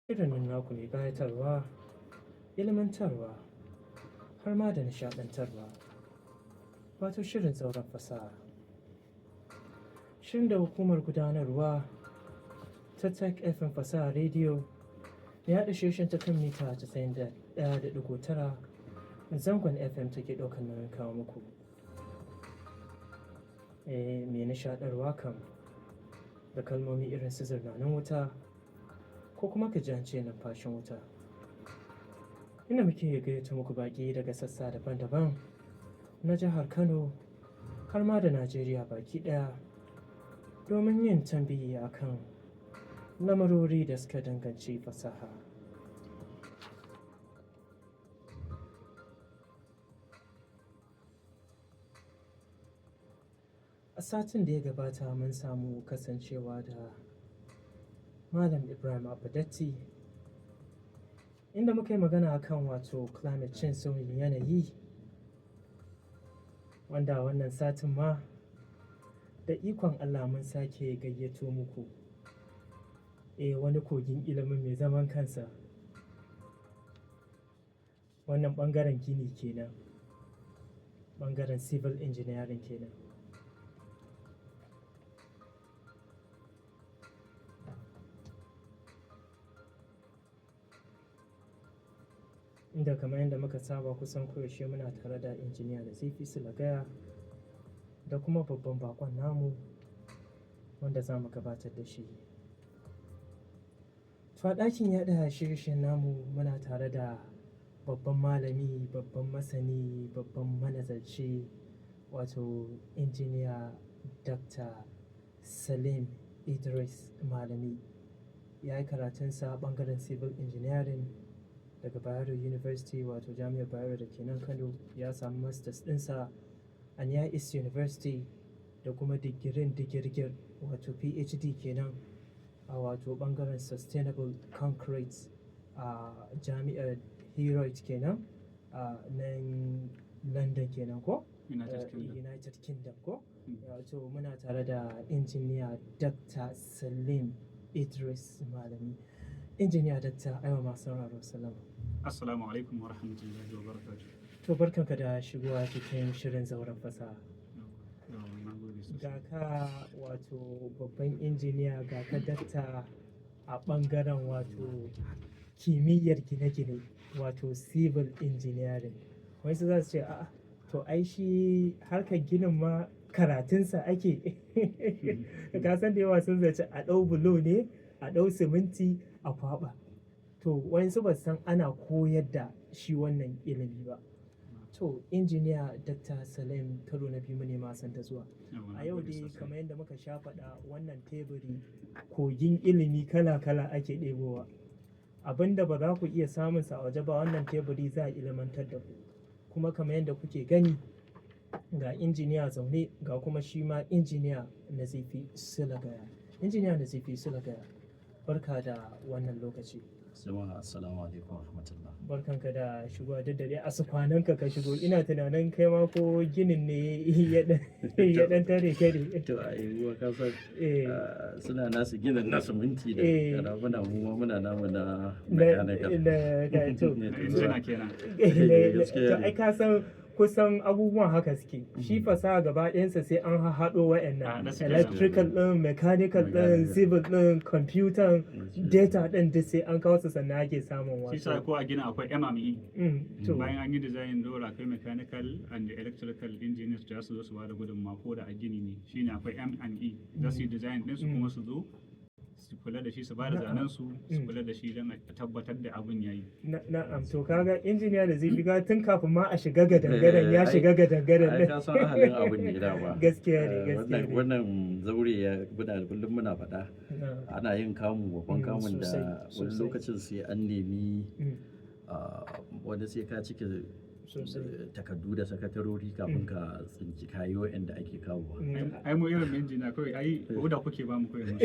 Shirin nan naku mai ƙayatarwa, ilmantarwa, har ma da nishaɗantarwa, wato shirin zauren fasaha. Shirin da hukumar gudanarwa ta Tech FM Fasaha Radio ya yaɗa shirye ta kan mita 91.9 zangon FM take ɗaukar nauyin kawo muku. Eh, mai nishaɗarwa kam da kalmomi irin su zurnanin wuta ko kuma ka ji an ce numfashin wuta. Inda muke gayyato muku baƙi daga sassa daban-daban na jihar Kano har ma da Najeriya baki ɗaya domin yin tambayi akan lamarori da suka danganci fasaha. A satin da ya gabata mun samu kasancewa da Malam Ibrahim Abadatti inda muka yi magana akan wato climate change, sauyin yanayi, wanda wannan satin ma da ikon Allah mun sake gayyato muku wani kogin ilimin mai zaman kansa. Wannan ɓangaren gini kenan, ɓangaren civil engineering kenan. Inda kamar yadda muka saba kusan koyaushe muna tare da injiniya Nazifi Sulagaya da kuma babban bakon namu wanda za mu gabatar da shi. To a ɗakin yaɗa shirye-shiryen namu muna tare da babban malami, babban masani, babban manazarci, wato injiniya Dr. Salim Idris Malami. Ya yi karatunsa a ɓangaren civil engineering daga Bayero University, wato Jami'ar Bayero da ke nan Kano. Ya samu masters ɗinsa a Near East University da kuma digirin digirgir, wato PhD kenan, a wato ɓangaren sustainable concrete a Jami'ar Heriot kenan a nan London kenan ko? United Kingdom. United Kingdom ko? Mm. Wato muna tare da injiniya Dr. Salim Idris Malami. Injiniya Dr. Aiwa masu sauraro salama. Assalamu alaikum wa rahmatullahi wa barakatuh. To barkanka da shigowa cikin shirin zauren fasaha. Yawwa, na gode sosai. Ga ka wato babban injiniya, ga ka dakta a ɓangaren wato kimiyyar gine-gine, wato civil engineering. Wasu za su ce, a'a, to ai shi harkar ginin ma karatunsa ake. Ka san da yawa sun zaci a ɗau bulo ne, a ɗau siminti, a kwaɓa. To wayansu ba su san ana koyar da shi wannan ilimi ba. To injiniya Dr. Salim, karo na biyu mu ne ma san ta zuwa. Yawwa, na A yau gode dai sosai. kamar yadda muka sha faɗa, wannan teburi kogin ilimi kala-kala ake ɗebowa. Abin da ba za ku iya samun sa a waje ba, wannan teburi za a ilmantar da ku. Kuma kamar yadda kuke gani, ga injiniya zaune, ga kuma shi ma injiniya Nazifi Sulagaya. Injiniya Nazifi Sulagaya, barka da wannan lokaci. Jama'a assalamu alaikum wa rahmatullah. Barkanka da shigowa, duk da dai asu kwananka ka shigo, ina tunanin kai ma ko ginin ne ya ɗan tare ka ne. To a yi ruwa ka san suna nasu ginin nasu minti da kana muna mu ma muna namu na mechanical. Na to. Ne, Na to injina kenan. Gaskiya To ne. ai ka san kusan abubuwan haka suke. Shi fasaha gaba ɗayansa sai an haɗo wa'annan. A haɗe suke. Electrical ɗin, mechanical ɗin, Mechanical. civil ɗin, computer, Gaskiya. data ɗin, duk sai an kawo su sannan ake samun Shi sa wato. ko a gina akwai M&E. To. Bayan an yi design dole akwai mechanical and electrical engineers da za su zo su bada gudunmawa ko da a gini ne. Shine akwai M&E. Za su yi design ɗinsu kuma su zo su kula da shi, su bada zanen su, su kula da shi don a tabbatar da abin yayi. Na'am, to kaga injiniya da zai biga tun kafin ma a shiga gadan-gadan ya shiga gadan-gadan Ai ɗin. ka san ahalin abin ne dama. Gaskiya ne, gaskiya ne. Wannan zaure ya muna kullum muna faɗa. Ana yin kamu babban kamun da wani lokacin sai an nemi wani sai ka cike takardu da sakatarori kafin ka tsinci kayi wa'anda ake kawowa. Ai mu irin injina kawai ai oda kuke ba mu kawai mu.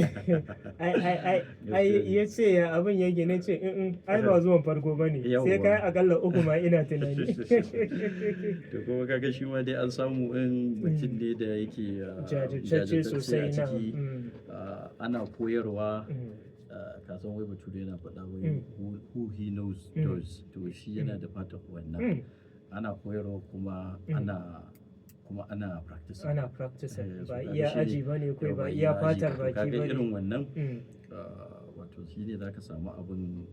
Ai ai ai ai ya ce ya abin yake, na ce in ai ba zuwan farko ba ne, sai Yawwa. kai akalla uku ma ina tunani. To kuma kaga shi ma dai an samu in mutum ne da yake jajirtacce sosai a na ciki, ana koyarwa. Ka san wai Bature yana faɗa wai who he knows does. To shi yana da part of wannan. Ana koyarwa kuma ana practicing. Ana practicing. Eh, so Ba kaga iya shi ne- aji bane kawai, yau ba iya aji. fatar To baki kaga bane. irin wannan, wato shi ne za ka samu abin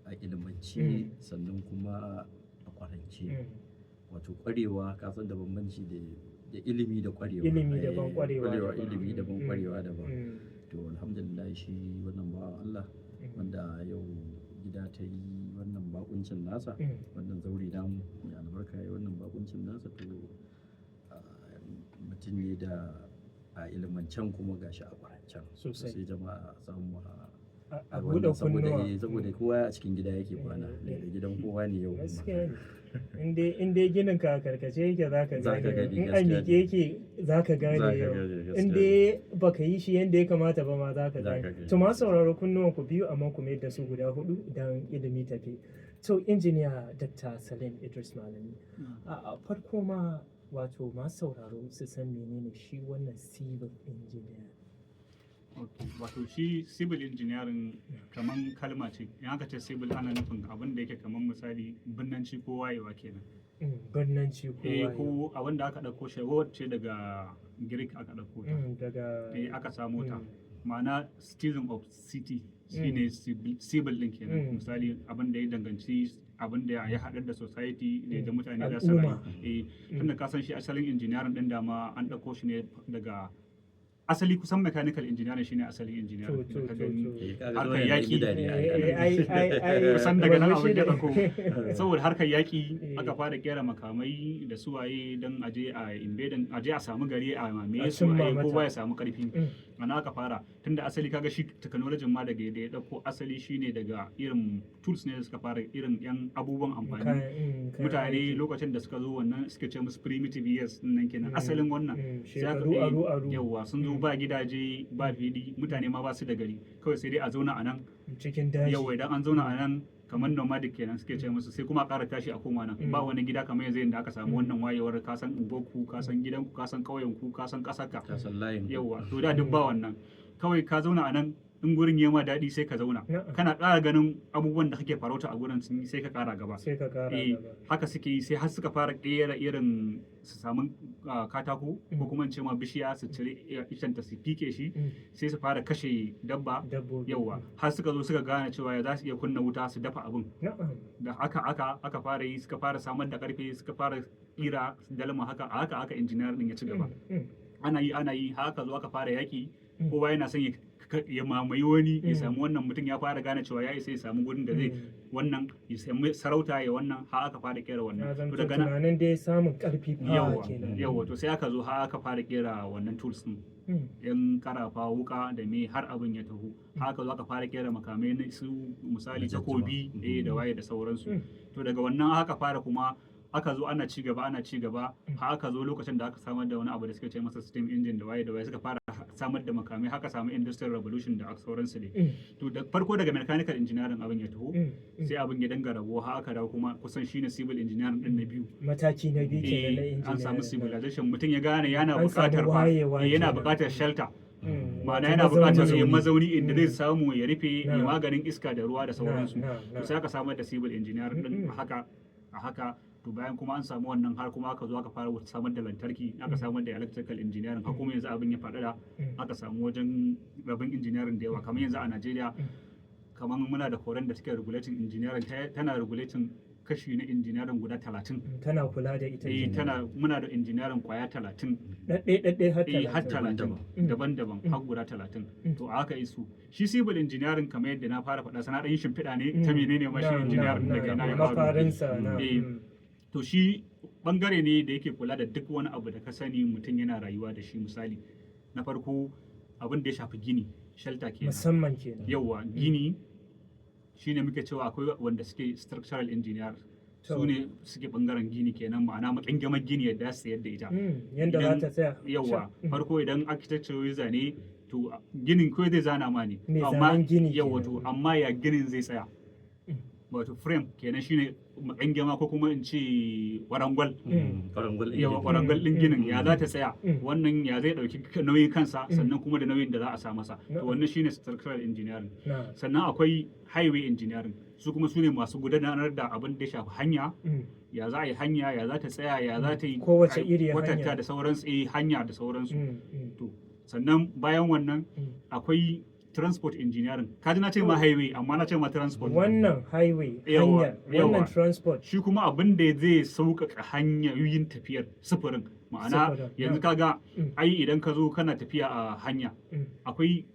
a ilimance, sannan kuma a kwarance. Wato kwarewa, ka san da bambanci da ilimi da kwarewa. Ilimi daban, Eh, kwarewa daban. Ilimi daban, kwarewa daban. To alhamdulillah, shi wannan bawan Allah wanda yau gida ta yi wannan bakuncin nasa, wannan zauri namu mai albarka ya yi wannan bakuncin nasa, to mutum ne da a ilimancen kuma gashi a kwarancen. Sosai. Sai jama'a a samu a A a buɗe wannan saboda kunnuwa. eh, saboda kowa a cikin gida yake kwana, daga gidan kowa ne yau kuma. Gaskiya ne. In dai ginin ka a karkace yake, za ka Za ka gane. gani, In a gaskiya miƙe ne. yake, za ka gane Za ka yau. gane, In gaskiya ne. dai baka yi shi yanda ya kamata ba ma, za ka Za ka gane. gane. To masu sauraro, kunnuwan ku biyu amma ku mayar da su guda hudu idan ilimi tafi. To Injiniya Dr. Salim Idris Malami, a farko ma, wato masu sauraro su san menene shi wannan civil engineer. Okay. Wato shi civil engineering kaman kalma ce. In aka ce civil, ana nufin abin da yake kaman misali binnanci ko wayewa kenan. Birnanci ko Eh, wayewa. ko abin da aka ɗauko shi, word ce daga Greek aka ɗauko ta. Daga Eh, aka samo ta. Ma'ana citizen of city shine civil din kenan. Misali abin da ya danganci abin da ya haɗar da society da yadda mutane za su rayu. Al'umma. Eh, tunda ka san shi asalin engineering din dama an ɗauko shi ne daga asali, kusan mechanical engineering shine asalin engineering To, to, da ka to, gani. to. Eh, kaga Harkar zuwa yanzu yaƙi. gida ne, ai, Eh, ana. ai, Kusan daga nan murmushi abin ya da- ɗauko. Saboda harkar yaƙi aka fara kera makamai da suwaye don aje a invading, aje a samu gari a mamaye A su, cimma a yi mata. kowa ya samu ƙarfi. Ana aka fara, tunda asali kaga shi technology ma daga da ya ɗauko asali shine daga irin tools ne da suka fara irin yan abubuwan amfani. Kayan Mutane aiki. lokacin da suka zo, wannan suke ce musu primitive years din nan kenan, asalin wannan. Mm, Sai aka shekaru aru aru. Yawwa, sun zo ba gidaje, ba fili, mutane ma ba su da gari, kawai sai dai a zauna a nan. Cikin daji. Yawwa, idan an zauna a nan kamar nomadic kenan suke ce musu, sai kuma a ƙara tashi a koma nan. Ba wani gida kamar yanzu yadda aka samu wannan wayewar, ka san unguwarku, ka san gidanku, ka san ƙauyenku, ka san ƙasarka. Ka san layin. Yawwa, to da duk ba wannan, kawai ka zauna a nan, in gurin ya ma daɗi sai ka zauna. Kana ƙara ganin abubuwan da kake farauta a gurin sun yi, sai ka ƙara gaba. Sai ka kara Eh, gaba. haka suke yi, sai har suka fara ƙera irin su samu katako ko kuma in ce ma bishiya, su cire icenta su fike shi, sai su fara kashe dabba. Dabbobi. Yawwa, har suka zo suka gane cewa ya za su iya kunna wuta su dafa abin. Da haka aka fara yi, suka fara samar da karfe, suka fara kira dalma, haka a haka aka engineer din ya ci gaba. Ana yi, ana yi, haka zo aka fara yaki. Kowa yana son ya mamaye wani, ya samu wannan, mutum ya fara gane cewa ya isa ya samu gurin da zai wannan, ya samu sarauta, ya wannan, har aka fara kera Na wannan. To zamto daga nan tunanin dai samun karfi, power yawa kenan. Yawa, to sai aka zo har aka fara kera wannan tools din, yan karafa, wuka da me, har abin ya taho haka zo aka fara kera makamai na su misali Na jajjima. takobi, eh, da waye da sauransu. To daga wannan aka fara, kuma aka zo ana ci gaba, ana ci gaba, har aka zo lokacin da aka samar da wani abu da suka ce masa steam engine da waye da waye, suka fara samar da makamai, haka samu industrial revolution da aka sauransu dai. To da farko daga mechanical engineering abin ya taho, sai abin ya danga rabuwa har aka dawo kuma kusan shine civil engineering din na biyu. Mataki na biyu kenan na Eh, an samu engineering. civilization, mutum ya gane yana An samu buƙatar fa wayewa eh, yana kenan. buƙatar shelter, ma'ana Wato yana buƙatar mazauni. ya mazauni inda zai samu ya rufe, ya maganin iska da ruwa da sauransu. Na. To sai aka samar da civil engineer din a haka. To bayan kuma an samu wannan, har kuma aka zo aka fara samar da lantarki, aka samar da electrical engineering, har kuma yanzu abin ya faɗaɗa, aka samu wajen rabin engineering da yawa. Kamar yanzu a Najeriya, kamar muna da horon da suke regulating engineering, tana regulating kashi na engineering guda 30. Tana kula da ita Eh, kenan. tana, muna da engineering kwaya 30. Ɗaɗɗe ɗaɗɗe har Eh, har 30. 30, daban-daban, har guda 30. To a haka isu shi civil engineering, kamar yadda na fara faɗa, sana ɗan yin shimfiɗa ne ta menene ma shi engineering, daga ina ya faru. Mafarinsa na. Eh, to shi bangare ne da yake kula da duk wani abu da ka sani mutum yana rayuwa da shi. Misali, na farko abin da ya shafi gini, shelter kenan. Musamman kenan. Yauwa, gini shine muke cewa akwai wanda suke structural engineer, su ne suke bangaren gini kenan, ma'ana makangamar gini yadda su yadda ita Yanda za ta tsaya. Yauwa, farko idan architecture ya zane, to ginin kawai zai zana ma ne. Mai Amma zanen gini yauwa, kenan. to amma ya ginin zai tsaya? Wato frame kenan, shine makangema ko kuma in ce warangwal. Kwarangwal ɗin Yawa, gini. kwarangwal ɗin ginin, ya za ta tsaya, wannan ya zai ɗauki nauyin kansa, sannan kuma da nauyin da za a sa masa. To, wannan shine structural engineering. Sannan akwai highway engineering, su kuma su ne masu gudanar da abin da ya shafi hanya, ya za a yi hanya, ya za ta tsaya, ya za ta yi Kowace iriyar kwatanta hanya. da sauransu, hanya da sauransu. To, sannan bayan wannan akwai transport engineering. Kaji na ce ma highway, amma na ce ma transport. Wannan highway Yawa, hanya, yawa. wannan transport. Shi kuma abin da zai sauƙaƙa hanyoyin tafiyar sufurin, ma'ana Sufurin, yanzu na'am. kaga ai idan ka zo kana tafiya a hanya, akwai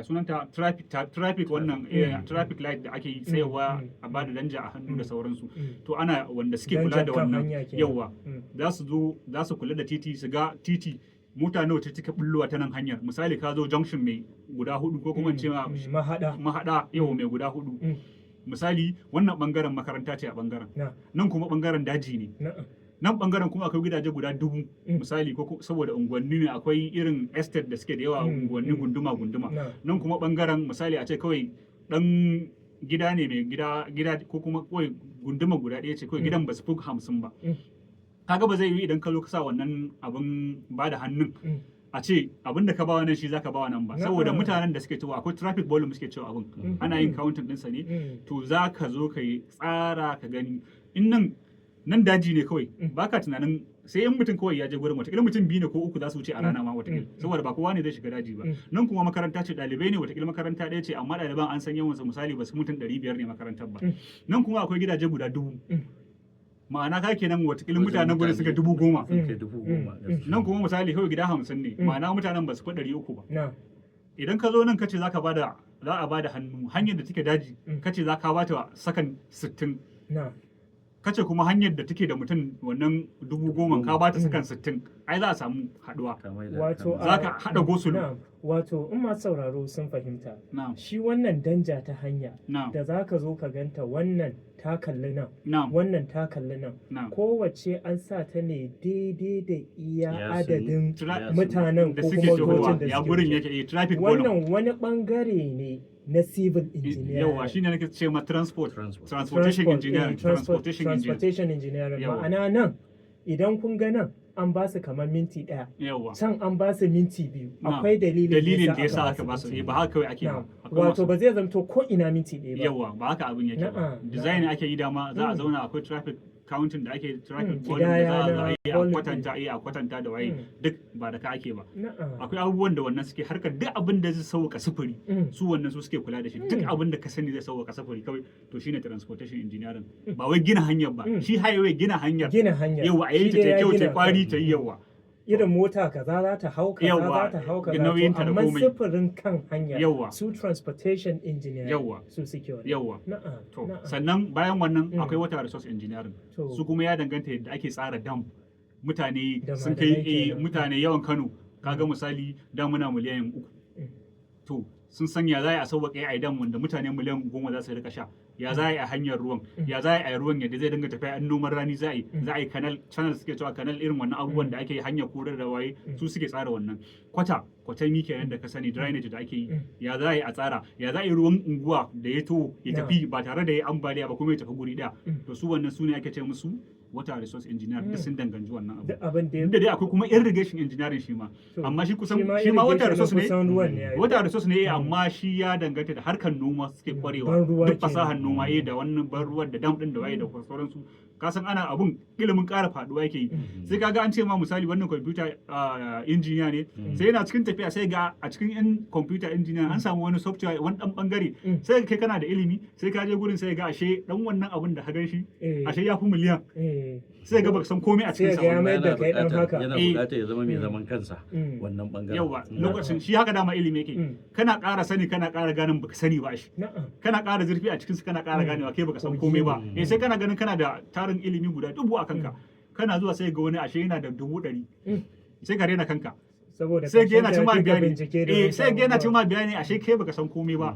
sunanta traffic wannan traffic light da ake yi tsayawa a bada danja a hannu da sauransu. To, ana wanda suke kula Danjar da kan wannan hanya kenan. Yawa, za su zo za su kula da titi, su ga titi mota nawa ce take bullowa ta nan hanyar. Misali, ka zo junction mai guda hudu, ko kuma in ce ma Mahaɗa. Mahaɗa, yau, mai guda hudu. Misali, wannan bangaren makaranta ce a bangaren nan, kuma bangaren daji ne, nan bangaren kuma akwai gidaje guda 1000, misali, ko saboda unguwanni ne, akwai irin estate da suke da yawa, unguwanni gunduma gunduma. Nan kuma bangaren, misali, a ce kawai dan gida ne mai gida gida, ko kuma kawai gunduma guda ɗaya ce kawai, gidan ba su fi 50 ba. Kaga ba zai yi idan ka zo ka sa wannan abin ba da hannun a ce abin da ka ba wannan shi zaka ba wannan ba, saboda mutanen da suke cewa akwai traffic volume, suke cewa abin ana yin counting ɗinsa ne. To, za ka zo ka yi tsara ka gani in nan nan daji ne kawai, baka tunanin sai in mutum kawai ya je gurin, wataƙila mutum biyu ne ko uku za su wuce a rana ma wataƙila, saboda ba kowa ne zai shiga daji ba. Nan kuma makaranta ce, ɗalibai ne, wataƙila makaranta ɗaya ce, amma ɗaliban an san yawansa, misali, ba su mutum 500 ne makarantar ba. Nan kuma akwai gidaje guda 1000, ma'ana ka kenan wataƙila Wajen mutanen gurin suka mutane 10,000. Sun kai 10,000 gaskiya. Nan kuma misali kawai gida 50 ne, ma'ana mutanen ba su fi 300 ba. Idan ka zo nan kace zaka bada, za a bada hannu, hanyar da take daji, kace za ka bata sakan 60, kace kuma hanyar da take da mutum wannan 10,000 ka bata sakan 60, ai za a samu haduwa. Ka mai da- Wato Za ka haɗa gosulo. Na'am. Wato in masu sauraro sun fahimta, Na'am. shi wannan danja ta hanya Na'am. da za ka zo ka ganta, wannan ta kalli nan, wannan ta kalli nan, kowace an sa ta ne daidai da iya adadin mutanen da ko suke kuma shigowa, motocin da ya suke gurin wuce. yake, traffic volume. Wannan wani bangare ne na civil engineering. Yawa, shine nake ce ma transport. Transport. Transportation Transport, engineering. Transportation engineering. Transportation engineering. Yawa. Ma'ana nan idan kun ga nan an ba su kamar minti 1, can an ba su minti 2, akwai dalilin Dalilin da yasa aka ba su, ba haka kawai ake ba. Akwai Wato ba zai zamto ko ina minti 1 ba. Yawa, ba haka abin yake ba. Design ake yi, dama za a zauna, akwai traffic counting da ake, traffic volume da za a Kidaya zo a na yi a volume. kwatanta, a kwatanta da waye, duk ba da ka ake ba. Akwai abubuwan da wannan suke harkar, duk abin da zai sauƙaƙa sufuri, su wannan su suke kula da shi. Duk abin da ka sani zai sauƙaƙa sufuri kawai, to shine transportation engineering. Ba wai gina hanyar ba. Shi highway gina hanyar. Gina hanyar. Yawa, a yi Shi ta dai ya kyau, ta gina kwari, kan. ta yi yawa. Irin mota kaza za ta hau kaza, Yawa, za ta hau kaza, nauyin to ta da amma komai. sufurin kan hanya, su transportation engineer su suke wannan. To, sannan bayan wannan akwai water resource engineering. Su kuma ya danganta yadda ake tsara dam. Mutane Da sun kai ma'adanai kenan. mutane yawan Kano, kaga misali da muna miliyan 3. To, sun san ya za a sauwaƙe a dam wanda mutane miliyan 10 za su rika sha. Ya za a yi a hanyar ruwan, ya za a yi ruwan yadda zai dinga tafiya, an noman rani za a yi, za a yi canal, channel suke cewa, canal, irin wannan abubuwan da ake yi, hanyar korar da waye, su suke tsara wannan. Kwata, kwatami kenan da ka sani, drainage da ake yi, ya za a yi a tsara, ya za a yi ruwan unguwa da ya to ya tafi ba tare da ya ambaliya ba, kuma ya tafi guri ɗaya. To, su wannan su ne ake ce musu water resource engineer, duk sun danganci wannan abu. Duk abin da ya Inda dai akwai kuma irrigation engineering shi ma, To, amma shi kusan shi ma water irrigation resource ne. kusan ruwan ne ai. Water resource ne, amma shi ya danganta da harkar noma suke kwarewa. Ban ruwa Duk fasahar kenan. noma, da wannan ban ruwan da dam din da waye da sauransu. Ka san ana abun ilimin ƙara faduwa yake yi, sai kaga an ce ma misali wannan computer engineer ne, sai yana cikin tafiya sai ga a cikin yan computer engineer an samu wani software, wani dan bangare. Sai kai kana da ilimi, sai ka je gurin sai ga ashe dan wannan abun da ka gan shi ashe ya fi miliyan. Sai ga baka san komai a cikin Sai sa ga ya ba. mayar da kai dan haka. Yana buƙatar ya zama mai zaman kansa wannan bangaren. Yawa, lokacin shi haka dama ilimi yake. Kana ƙara sani, kana ƙara ganin baka sani ba shi. Kana ƙara zurfi a cikin su, kana ƙara ganewa kai baka san Kogi komai ba. ne. Sai kana ganin kana da tarin ilimi guda 1000 a kanka, kana zuwa sai ga wani ashe yana da 100,000. Sai ka rena kanka. Saboda Sai ga yana ƙarshen cin ma ta ya fi ka bayani, bincike da wasu sai ga yana cin abubuwa. ma bayani, ashe kai baka san komai ba.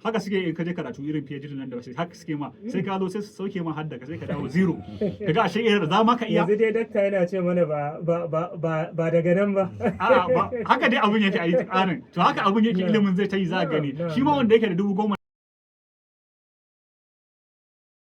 Haka suke in ka je karatu irin PhD nan da wasu, haka suke ma, sai ka zo sai su sauke ma hadda ka, sai ka dawo zero, kaga ashe irin za ma ka iya. Yanzu dai dakta yana ce mana ba ba ba ba ba daga nan ba. A'a, ba haka dai abun yake a yi tsarin. To, haka abun yake, ilimin zai ta yi, za a gani shi ma wanda yake da 10,000.